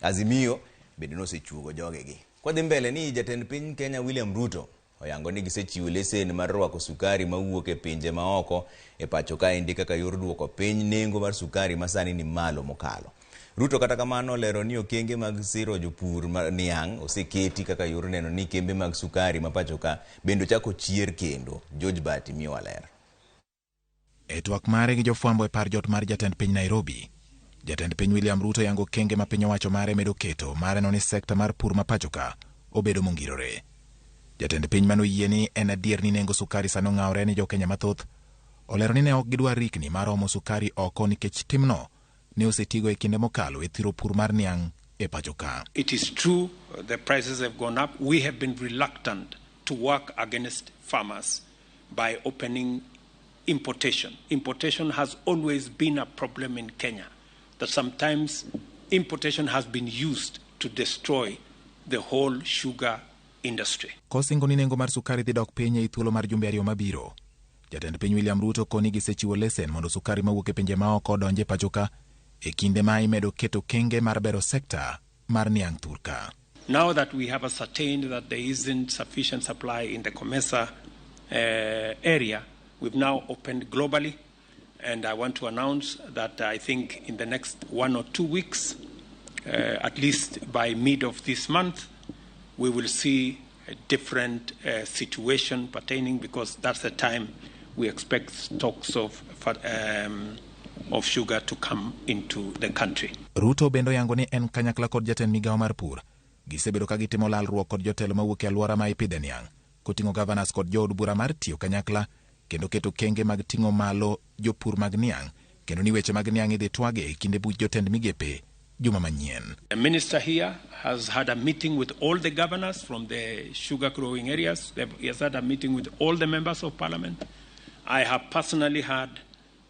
Azimio bende nosechuogo jogegi. Kwadhi mbele ni jatend piny Kenya William Ruto oyango ni gisechiwo lesen mar rwako sukari mawuok e pinje maoko e pacho kaendi kaka yor duoko piny nengo mar sukari masani ni malo mokalo. Ruto kata kamano olero ni okenge mag siro jopur niang' oseketi kaka yor neno ni kembe mag sukari ma pacho ka bende ochako chier kendo. George Bati miyowa ler. E twak mare gi jofwambo e par jot mar jatend piny Nairobi, jatend piny William Ruto yango okenge ma piny owacho mare medo keto mar neno ni sekta mar pur ma pacho ka obedo mongirore. Jatend piny mano yie ni en adier ni nengo sukari sani ong'awore ni jokenya mathoth, olero ni ne ok gidwar rikni mar omo sukari oko nikech timno ne osetigo e kinde mokalo e thiro pur mar niang' e pacho ka. It is true the prices have gone up. We have been reluctant to work against farmers by opening importation. Importation has always been a problem in Kenya, that sometimes importation has been used to destroy the whole sugar industry. Kosingo ni nengo mar sukari dhi dok piny ei thuolo mar jumbe 2 mabiro. Jatend piny William Ruto koni gisechiwo lesen mondo sukari mawuok e pinje maoko odonj e pacho ka e kinde ma imedo keto kenge mar bero sekta mar niang' thurka. Now that we have ascertained that there isn't sufficient supply in the COMESA area, we've now opened globally, and I want to announce that I think in the next 1 or 2 weeks, at least by mid of this month, we will see a different situation pertaining, because that's the time we expect stocks of sugar to come into the country. Ruto bende oyango ni en kanyakla kod jatend migawo mar pur gisebedo ka gitimo lalruok kod jotelo mawuok e alwora ma ipidhe niang' koting'o governors kod jood bura mar tiyo kanyakla kendo keto kenge mag ting'o malo jopur mag niang' kendo ni weche mag niang' idhi twage e kinde buch jotend migepe juma manyien. The minister here has had a meeting with all the governors from the sugar growing areas. He has had a meeting with all the members of parliament. I have personally had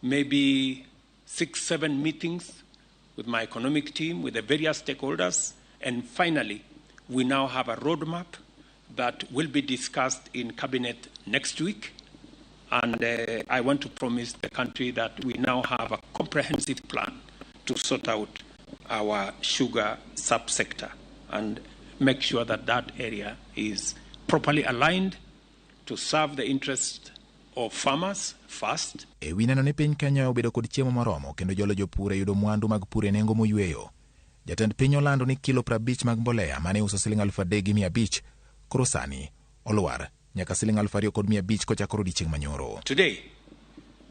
maybe six, seven meetings with my economic team, with the various stakeholders. And finally, we now have a roadmap that will be discussed in cabinet next week. And I want to promise the country that we now have a comprehensive plan to sort out our sugar subsector and make sure that that area is properly aligned to serve the interest of farmers first. E wi neno ni piny Kenya obedo kod chiemo moromo kendo jolo jopur e yudo mwandu mag pur e nengo moyweyo. Jatend piny olando ni kilo 50 mag mbolea mane iuso siling 3,500 koro sani olwar nyaka siling 2,500 kochakore odiechieng' manyoro. Today,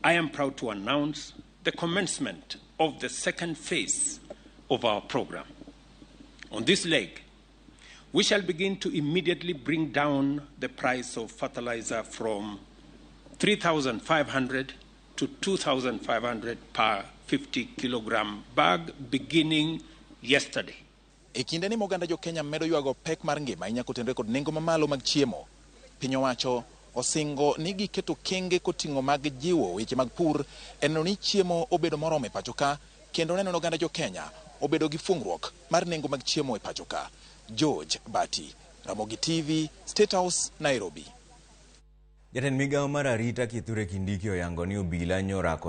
I am proud to announce the commencement of the second phase of our program. On this leg, we shall begin to immediately bring down the price of fertilizer from 3,500 to 2,500 per 50 kilogram bag beginning yesterday. E kinde ni moganda jo Kenya medo ywago pek mar ngima ahinya kotenore kod nengo mamalo mag chiemo. Piny owacho osingo ni giketo kenge koting'o mag jiwo weche mag pur e neno ni chiemo obedo moromo e pacho ka kendo neno ni oganda jo Kenya obedo gi fungruok mar nengo mag chiemo e pacho ka. George Bati, Ramogi TV, State House, Nairobi. Jatend migawo mar arita Kithure Kindiki oyango ni obila nyorako